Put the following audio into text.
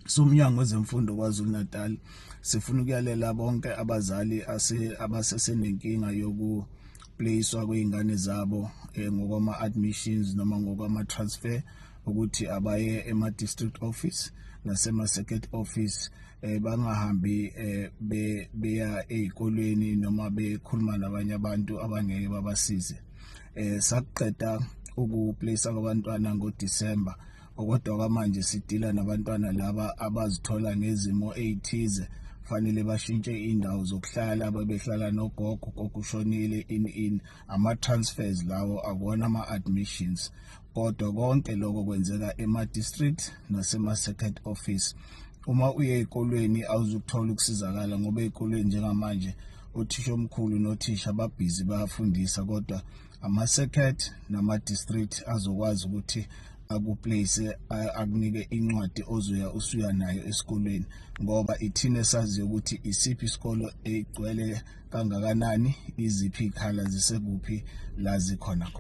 Somnyango wezemfundo KwaZulu Natal sifuna ukuyalela bonke abazali abasesenenkinga yokuplacewa kwezingane zabo ngokwama admissions noma ngokwama transfer ukuthi abaye ema district office nasema circuit office, bangahambi beya ezikolweni noma bekhuluma nabanye abantu abangeke babasize. Sakuqeda ukuplace kwabantwana ngoDecember, kodwa kwamanje sidila nabantwana laba abazithola ngezimo ezithize, fanele bashintshe indawo zokuhlala, babehlala nogogo, gogo ushonile, in ama transfers lawo, akuwona ama admissions. Kodwa konke lokho kwenzeka ema district nasema circuit office. Uma uye ezikolweni awuzukuthola ukusizakala, ngoba ezikolweni njengamanje othisha omkhulu nothisha babhizi bayafundisa, kodwa ama circuit nama district azokwazi ukuthi akuplace, akunike incwadi ozoya usuya nayo esikolweni, ngoba ithina esaziyo ukuthi isiphi isikolo egcwele kangakanani, iziphi ikhala zisekuphi la zikhona.